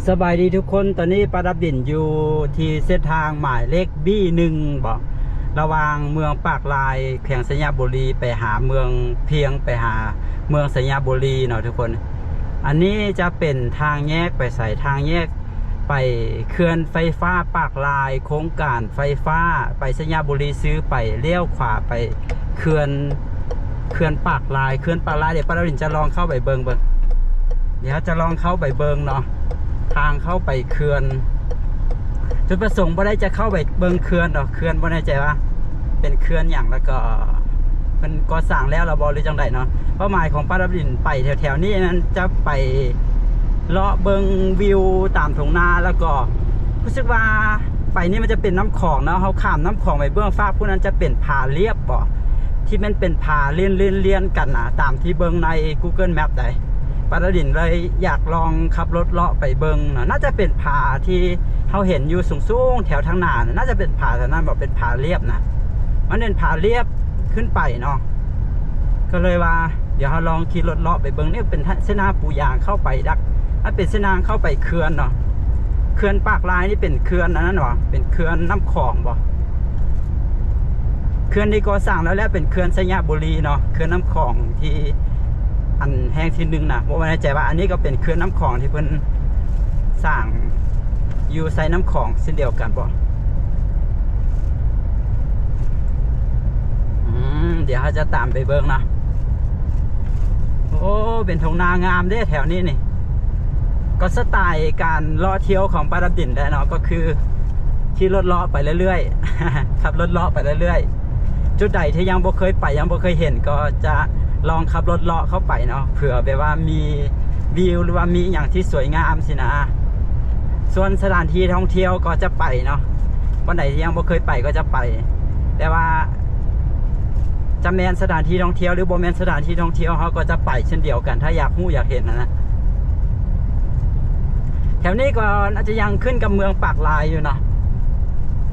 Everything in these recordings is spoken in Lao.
ສະບາຍດີທຸກຄົນ, ຕອນນີ້ປາດັບດິນຢູ່ທີ່ເສັ້ນທາງໝາຍເລກບີໜຶ່ງເບາະ ລະຫວ່າງເມືອງປາກລາຍ ແຂວງໄຊຍະບູລີ ໄປຫາເມືອງພຽງ ໄປຫາເມືອງໄຊຍະບູລີເນາະທຸກຄົນ. ອັນນີ້ຈະເປັນທາງແຍກໄປໃສ? ທາງແຍກໄປເຂື່ອນໄຟຟ້າປາກລາຍ ໂຄງການໄຟຟ້າໄປໄຊຍະບູລີ ຊື່ໄປ ລ້ຽວຂວາໄປ ເຂື່ອນ ເຂື່ອນປາກລາຍ ເຂື່ອນປາກລາຍ. ດຽວປາດາວດິນຈະລອງເຂົ້າໄປເບິ່ງ ເບິ່ງ ດຽວເຮົາຈະລອງເຂົ້າໄປເບິ່ງເນາະ ທາງເຂົ້າໄປເຂື່ອນ. ຈຸດປະສົງບໍ່ໄດ້ຈະເຂົ້າໄປເບິ່ງເຂື່ອນດອກ ເຂື່ອນບໍ່ແນ່ໃຈວ່າເປັນເຂື່ອນຫຍັງ ແລ້ວກໍເພິ່ນກໍ່ສ້າງແລ້ວລະບໍ່ ຫຼືຈັ່ງໃດເນາະ. ເປົ້າໝາຍຂອງປາດາວດິນໄປແຖວໆນີ້ນັ້ນ ຈະໄປເລາະເບິ່ງວິວຕາມທົ່ງນາ ແລ້ວກໍຮູ້ສຶກວ່າໄປນີ້ມັນຈະເປັນນ້ຳຂອງເນາະ ເຮົາຂ້າມນ້ຳຂອງໄປເບື້ອງຟາກພຸ້ນນັ້ນ ຈະເປັນຜາລຽບເບາະ ທີ່ມັນເປັນຜາລຽນໆກັນນະ ຕາມທີ່ເບິ່ງໃນ Google Map ໃດ໋. ປາດາວດິນເລີຍຢາກລອງຂັບລົດເລາະໄປເບິ່ງນະ ໜ້າຈະເປັນຜາທີ່ເຮົາເຫັນຢູ່ສູງໆແຖວທາງໜ້ານະ ໜ້າຈະເປັນຜາແຖວນັ້ນເບາະ ເປັນຜາລຽບນະ ມັນເປັນຜາລຽບຂຶ້ນໄປເນາະ. ກໍເລີຍວ່າ ດຽວເຮົາລອງຂີ່ລົດເລາະໄປເບິ່ງ. ນີ້ເປັນເສັ້ນທາງປູຢາງເຂົ້າໄປດັກ ມັນເປັນເສັ້ນທາງເຂົ້າໄປເຂື່ອນເນາະ. ເຂື່ອນປາກລາຍນີ້ເປັນເຂື່ອນອັນນັ້ນຫວາ ເປັນເຂື່ອນນ້ຳຂອງບໍ່? ເຂື່ອນທີ່ກໍ່ສ້າງແລ້ວ ແລ້ວເປັນເຂື່ອນໄຊຍະບູລີເນາະ ເຂື່ອນນ້ຳຂອງທີ່ອັນແຫ່ງທີໜຶ່ງນະ. ບໍ່ແນ່ໃຈວ່າອັນນີ້ກໍເປັນເຂື່ອນນ້ຳຂອງທີ່ເພິ່ນສ້າງຢູ່ໄຊນ້ຳຂອງເຊັ່ນດຽວກັນບໍ່? ອືມ ດຽວເຮົາຈະຕາມໄປເບິ່ງເນາະ. ໂອ້ ເປັນທົ່ງນາງາມເດ້ແຖວນີ້ນີ້. ກໍສະໄຕການເລາະທ່ຽວຂອງປາດາວດິນແຫຼະເນາະ ກໍຄືຂີ່ລົດເລາະໄປເລື້ອຍໆ ຂັບລົດເລາະໄປເລື້ອຍໆ. ຈຸດໃດທີ່ຍັງບໍ່ເຄີຍໄປ ຍັງບໍ່ເຄີຍເຫັນ ກໍຈະລອງຂັບລົດເລາະເຂົ້າໄປເນາະ ເພື່ອແບບວ່າມີວິວ ຫຼືວ່າມີຫຍັງທີ່ສວຍງາມຊີ້ນະ. ສ່ວນສະຖານທີ່ທ່ອງທ່ຽວກໍຈະໄປເນາະ ບ່ອນໃດທີ່ຍັງບໍ່ເຄີຍໄປກໍຈະໄປ ແຕ່ວ່າຈະແມ່ນສະຖານທີ່ທ່ອງທ່ຽວ ຫຼືບໍ່ແມ່ນສະຖານທີ່ທ່ອງທ່ຽວ ເຮົາກໍຈະໄປເຊັ່ນດຽວກັນ ຖ້າຢາກຮູ້ຢາກເຫັນຫັ້ນນະ. ແຖວນີ້ກໍໜ້າຈະຍັງຂຶ້ນກັບເມືອງປາກລາຍຢູ່ເນາະ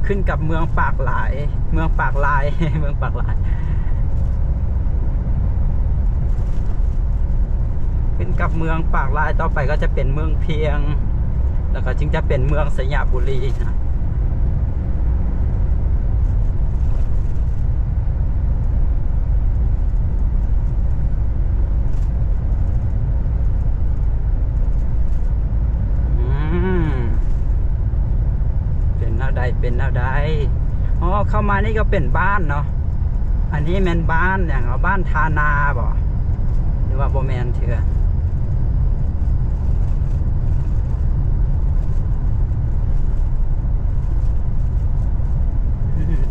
ຂຶ້ນກັບເມືອງປາກລາຍ ເມືອງປາກລາຍ ເມືອງປາກລາຍ ຂຶ້ນກັບເມືອງປາກລາຍ ຕໍ່ໄປກໍຈະເປັນເມືອງພຽງ ແລ້ວກໍຈຶ່ງຈະເປັນເມືອງໄຊຍະບູລີນະ. ອືມ ເປັນແນວໃດ ເປັນແນວໃດ? ອໍ ເຂົ້າມານີ້ກໍເປັນບ້ານເນາະ. ອັນນີ້ແມ່ນບ້ານຫຍັງເນາະ ບ້ານທ່ານາບໍ ຫຼືວ່າບໍ່ແມ່ນເທື່ອ?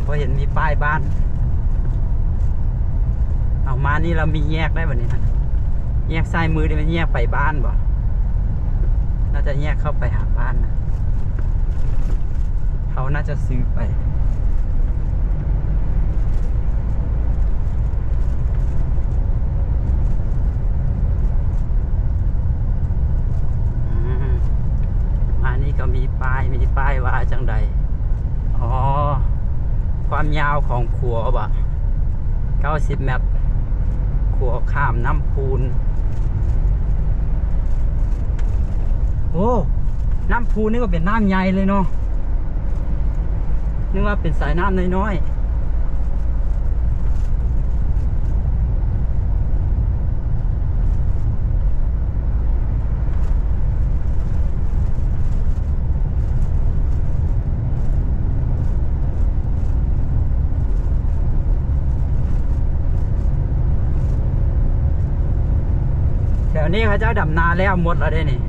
ບໍ່ເຫັນມີປ້າຍບ້ານ. ເອົາ ມານີ້ລະມີແຍກໄດ້ບັດນີ້ນະ ແຍກຊ້າຍມືນີ້ແມ່ນແຍກໄປບ້ານບໍ? ໜ້າຈະແຍກເຂົ້າໄປຫາບ້ານນະ. ເຂົາໜ້າຈະຊື້ໄປ. ອືມ ອັນນີ້ກໍມີປ້າຍ ມີປ້າຍວ່າຈັ່ງໃດ? ອໍ ຄວາມຍາວຂອງຂົວບໍ ເກົ້າສິບແມັດ ຂົວຂ້າມນ້ຳພູນ. ໂອ້ ນ້ຳພູນນີ້ກໍເປັນນ້ຳໃຫຍ່ເລີຍເນາະ ນຶກວ່າເປັນສາຍນ້ຳນ້ອຍໆ. ແຖວນີ້ເຂົາເຈົ້າດຳນາແລ້ວໝົດແລ້ວເດ້ນີ້.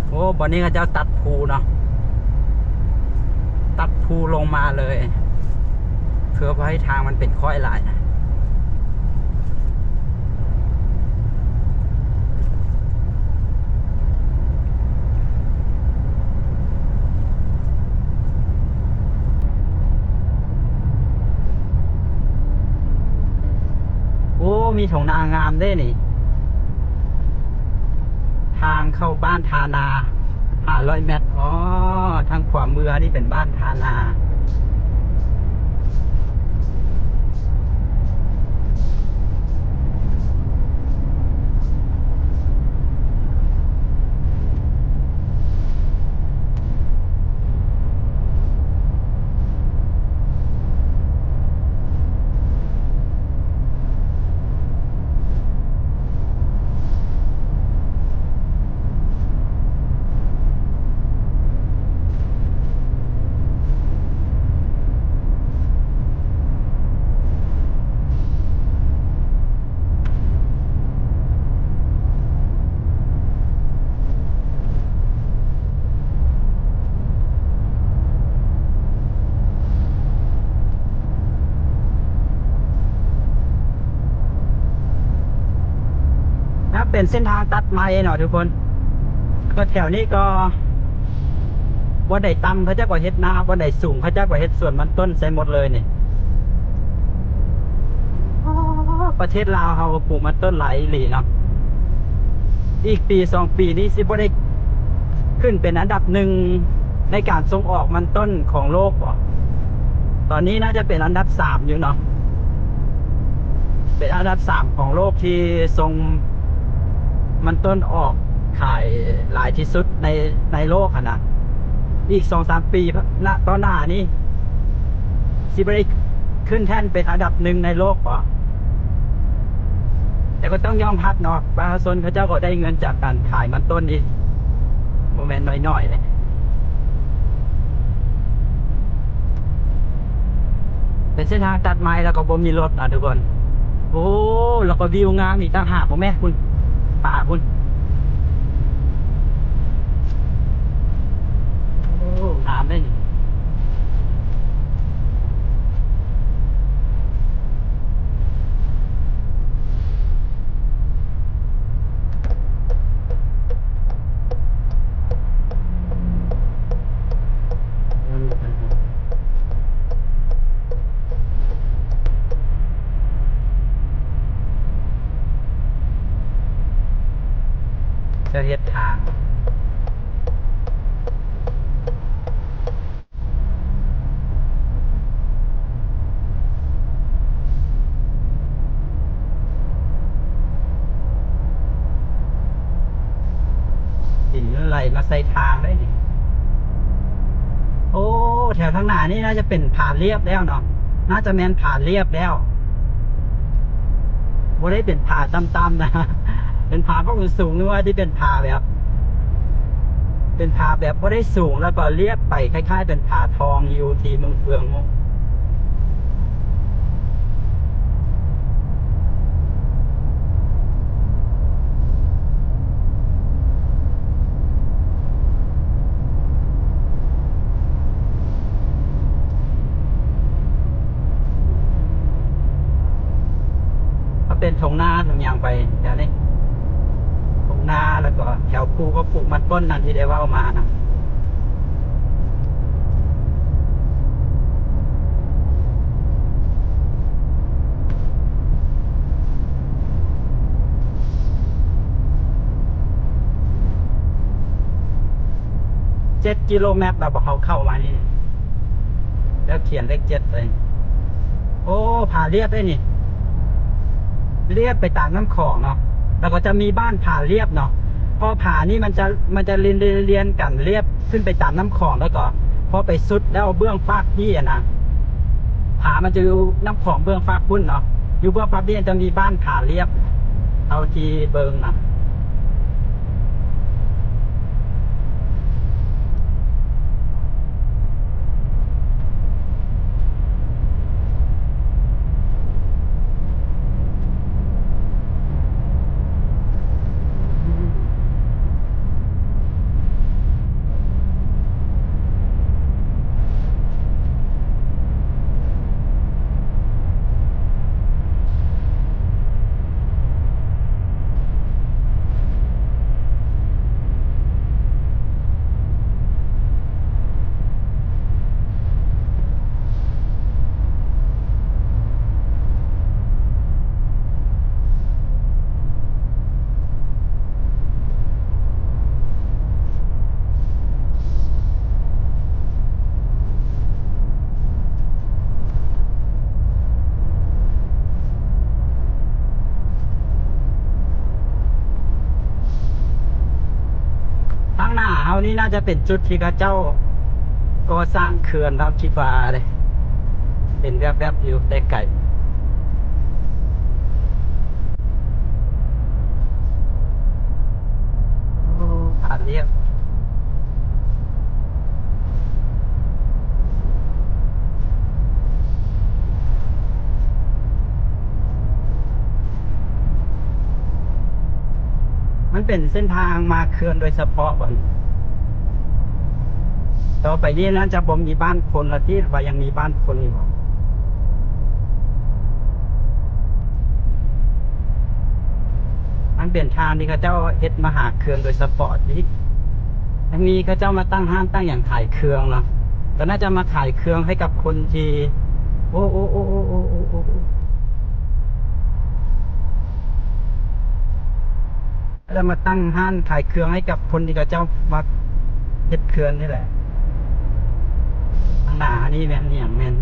ໂອ້ ບ່ອນນີ້ເຂົາເຈົ້າຕັດພູເນາະ ຕັດພູລົງມາເລີຍ ເພື່ອບໍ່ໃຫ້ທາງມັນເປັນຄ້ອຍຫຼາຍ. ໂອ້ ມີທົ່ງນາງາມເດ້ນີ້ ທາງເຂົ້າບ້ານທ່ານາ ຫ້າຮ້ອຍແມັດ. ອໍ ທາງຂວາມືເຮົານີ້ເປັນບ້ານທ່ານາ. ເປັນເສັ້ນທາງຕັດໃໝ່ເນາະທຸກຄົນ. ກໍແຖວນີ້ກໍ ບ່ອນໃດຕ່ຳເຂົາເຈົ້າກໍເຮັດນາ, ບ່ອນໃດສູງເຂົາເຈົ້າກໍເຮັດສວນມັນຕົ້ນໃສ່ໝົດເລີຍນີ້. ປະເທດລາວເຮົາກໍປູກມັນຕົ້ນຫຼາຍອີ່ຫຼີເນາະ. ອີກປີສອງປີນີ້ຊິບໍ່ໄດ້ຂຶ້ນເປັນອັນດັບໜຶ່ງໃນການສົ່ງອອກມັນຕົ້ນຂອງໂລກບໍ? ຕອນນີ້ໜ້າຈະເປັນອັນດັບສາມຢູ່ເນາະ. ເປັນອັນດັບສາມຂອງໂລກທີ່ສົ່ງມັນຕົ້ນອອກຂາຍຫຼາຍທີ່ສຸດໃນ ໃນໂລກຫັ້ນນະ. ອີກສອງສາມປີໜ້າ ຕໍ່ໜ້ານີ້ ຊິບໍ່ໄດ້ຂຶ້ນແທ່ນເປັນອັນດັບໜຶ່ງໃນໂລກບໍ? ແຕ່ກໍຕ້ອງຍອມຮັບເນາະ ປະຊາຊົນເຂົາເຈົ້າກໍໄດ້ເງິນຈາກການຂາຍມັນຕົ້ນນີ້ ບໍ່ແມ່ນນ້ອຍໆເດ້. ເປັນເສັ້ນທາງຕັດໃໝ່ ແລ້ວກໍບໍ່ມີລົດນະທຸກຄົນ. ໂອ້ ແລ້ວກໍວິວງາມອີກຕ່າງຫາກ. ບໍ່ແມ່ນ ພຸ້ນ ປ່າພຸ້ນ. ໂອ້ ງາມເດ້ນີ້. ຈະເຮັດທາງ ດິນໄຫຼມາໃສ່ທາງໄດ້ນີ້. ໂອ້ ແຖວທາງໜ້ານີ້ໜ້າຈະເປັນຜາລຽບແລ້ວເນາະ, ໜ້າຈະແມ່ນຜາລຽບແລ້ວ. ບໍ່ໄດ້ເປັນຜາຕ່ຳໆນະ, ເປັນຜາພວກສູງ ຫຼືວ່າທີ່ເປັນຜາແບບ ເປັນຜາແບບບໍ່ໄດ້ສູງ ແລ້ວກໍລຽບໄປ ຄ້າຍໆເປັນຜາທອງຢູ່ທີ່ເມືອງເຟືອງ. ມັນເປັນທົ່ງນາທົ່ງຫຍັງໄປແຖວນີ້, ທົ່ງນາ ແລ້ວກໍແຖວປູກ ກໍປູກມັນຕົ້ນນັ້ນທີ່ໄດ້ເວົ້າມານະ. ເຈັດກິໂລແມັດ ແລ້ວບໍ່ ເຮົາເຂົ້າມານີ້ ແລ້ວຂຽນເລກເຈັດໃສ່. ໂອ້ ຜາລຽບເດ້ນີ້, ລຽບໄປຕາມນ້ຳຂອງເນາະ, ແລ້ວກໍຈະມີບ້ານຜາລຽບເນາະ, ເພາະຜານີ້ມັນຈະ ມັນຈະລຽນ ລຽນ ລຽນກັນລຽບ ຂຶ້ນໄປຕາມນ້ຳຂອງ ແລ້ວກໍພໍໄປສຸດແລ້ວເບື້ອງຟາກພີ້ຫັ້ນນະ ຜາມັນຈະຢູ່ນ້ຳຂອງເບື້ອງຟາກພຸ້ນເນາະ, ຢູ່ເບື້ອງຟາກພີ້ຈະມີບ້ານຜາລຽບ ເທົ່າທີ່ເບິ່ງນະ. ທາງໜ້າເຮົານີ້ໜ້າຈະເປັນຈຸດທີ່ເຂົາເຈົ້າກໍ່ສ້າງເຂື່ອນເນາະ, ຄິດວ່າເດ້ ເຫັນແວບໆຢູ່ແຕ່ໄກ. ໂອ້ ຜາລຽບ. ມັນເປັນເສັ້ນທາງມ້າເຄື່ອນໂດຍສະເພາະບໍ? ຕໍ່ໄປນີ້ໜ້າຈະບໍ່ມີບ້ານຄົນລະຕິ ຫຼືວ່າຍັງມີບ້ານຄົນຢູ່ບໍ? ມັນ ເປັນທາງທີ່ເຂົາເຈົ້າເຮັດມາຫາເຄື່ອງໂດຍສະເພາະນີ້. ທາງນີ້ເຂົາເຈົ້າມາຕັ້ງຮ້ານຕັ້ງຫຍັງຂາຍເຄື່ອງເນາະ, ກໍໜ້າຈະມາຂາຍເຄື່ອງໃຫ້ກັບຄົນທີ່ ໂອ້ ໂອ້ ໂອ້ ແລ້ວມາຕັ້ງຮ້ານຂາຍເຄື່ອງໃຫ້ກັບຄົນທີ່ເຂົາເຈົ້າມາເຮັດເຂື່ອນນີ້ແຫຼະ. ຂ້າງໜ້ານີ້ແມ່ນອີ່ຫຍັງ? ແມ່ນ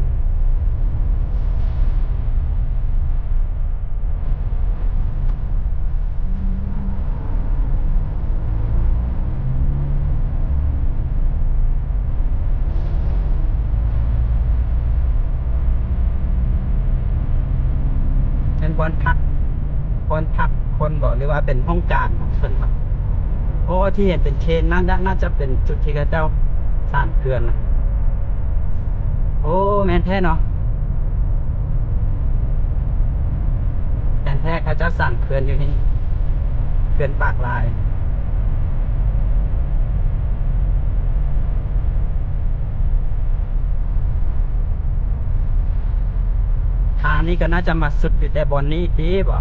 ແມ່ນບ່ອນພັກ ບ່ອນພັກຄົນບໍ ຫຼືວ່າເປັນຫ້ອງການຂອງເພິ່ນບໍ? ໂອ້ ທີ່ເຫັນເປັນເຄນນັ້ນ ໜ້າຈະເປັນຈຸດທີ່ເຂົາເຈົ້າສ້າງເຂື່ອນນະ. ໂອ້ ແມ່ນແທ້ເນາະ ແມ່ນແທ້ ເຂົາເຈົ້າສ້າງເຂື່ອນຢູ່ນີ້ ເຂື່ອນປາກລາຍ. ທາງນີ້ກໍໜ້າຈະມາສຸດຢູ່ແຕ່ບ່ອນນີ້ຕິບໍ?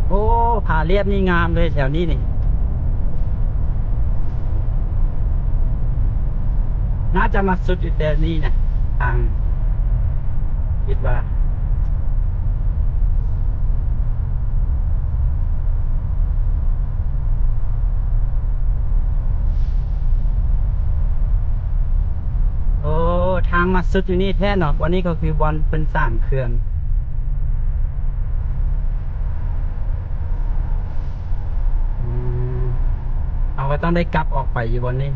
ໂອ້ ຜາລຽບນີ້ງາມເລີຍແຖວນີ້ນີ້. ໜ້າຈະມາສຸດຢູ່ແຖວນີ້ນະ ທາງ ຄິດວ່າ. ໂອ້ ທາງມາສຸດຢູ່ນີ້ແທ້ເນາະ. ບ່ອນນີ້ກໍຄືບ່ອນເພິ່ນສ້າງເຂື່ອນ. ອືມ ເຮົາກໍຕ້ອງໄດ້ກັບອອກໄປຢູ່ບ່ອນນີ້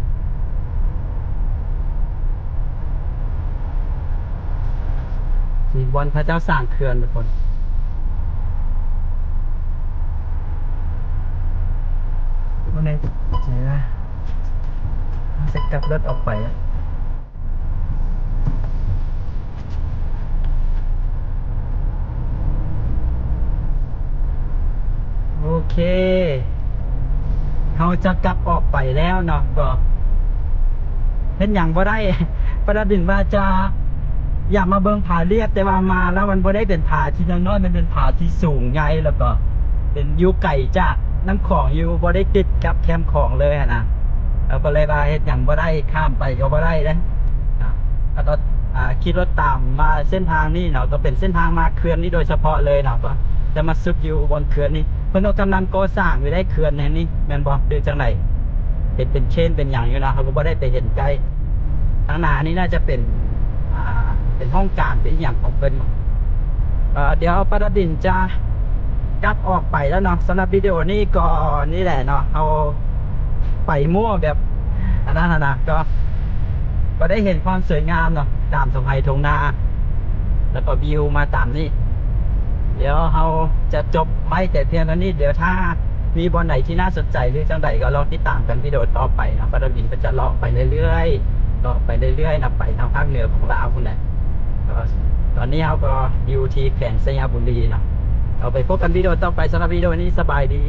ທີ່ບ່ອນເຂົາເຈົ້າສ້າງເຂື່ອນທຸກຄົນ. ບໍ່ແນ່ໃຈວ່າເຮົາຊິກັບລົດອອກໄປ. ໂອເຄ ເຮົາຈະກັບອອກໄປແລ້ວເນາະ. ກໍເຮັດຫຍັງບໍ່ໄດ້ ປະດັບດິນວ່າຈະຢາກມາເບິ່ງຜາລຽບ ແຕ່ວ່າມາແລ້ວມັນບໍ່ໄດ້ເປັນຜາທີ່ນ້ອຍໆ ມັນເປັນຜາທີ່ສູງໃຫຍ່ ແລ້ວກໍເປັນ ຢູ່ໄກຈາກນ້ຳຂອງຢູ່ ບໍ່ໄດ້ຕິດກັບແຄມຂອງເລີຍຫັ້ນນະ. ເຮົາກໍເລີຍວ່າເຮັດຫຍັງບໍ່ໄດ້ ຂ້າມໄປກໍບໍ່ໄດ້ເດ້. ເຮົາກໍ ອ່າ ຂີ່ລົດຕາມມາເສັ້ນທາງນີ້ເນາະ ກໍເປັນເສັ້ນທາງມາເຂື່ອນນີ້ໂດຍສະເພາະເລີຍເນາະ ກໍຈະມາສຸດຢູ່ບ່ອນເຂື່ອນນີ້. ເພິ່ນກໍກຳລັງກໍ່ສ້າງຢູ່ໄດ໋ ເຂື່ອນແຫ່ງນີ້ແມ່ນບໍ່ ຫຼືຈັ່ງໃດ? ເຫັນເປັນເຄນເປັນຫຍັງຢູ່ເນາະ ເຮົາກໍບໍ່ໄດ້ໄປເຫັນໃກ້. ທາງໜ້ານີ້ໜ້າຈະເປັນ ອ່າ ເປັນຫ້ອງການເປັນອີ່ຫຍັງຂອງເພິ່ນ. ເອີ ດຽວປະດັບດິນຈະກັບອອກໄປແລ້ວເນາະ. ສຳລັບວິດີໂອນີ້ກໍນີ້ແຫຼະເນາະ ເຮົາໄປມົ້ວແບບອັນນັ້ນນະ ກໍ ກໍໄດ້ເຫັນຄວາມສວຍງາມເນາະ ຕາມທົ່ງໄຮ່ທົ່ງນາ ແລ້ວກໍວິວມາຕາມນີ້. ດຽວເຮົາຈະຈົບໄວ້ແຕ່ພຽງເທົ່ານີ້ ດຽວຖ້າມີບ່ອນໃດທີ່ໜ້າສົນໃຈ ຫຼືຈັ່ງໃດກໍລອງຕິດຕາມກັນວິດີໂອຕໍ່ໄປເນາະ. ປະດັບດິນກໍຈະເລາະໄປເລື້ອຍໆ ເລາະໄປເລື້ອຍໆນະ ໄປທາງພາກເໜືອຂອງລາວພຸ້ນແຫຼະ. ກໍຕອນນີ້ເຮົາກໍຢູ່ທີ່ແຂວງໄຊຍະບູລີເນາະ. ເຮົາໄປພົບກັນວິດີໂອຕໍ່ໄປ. ສຳລັບວິດີໂອນີ້ ສະບາຍດີ.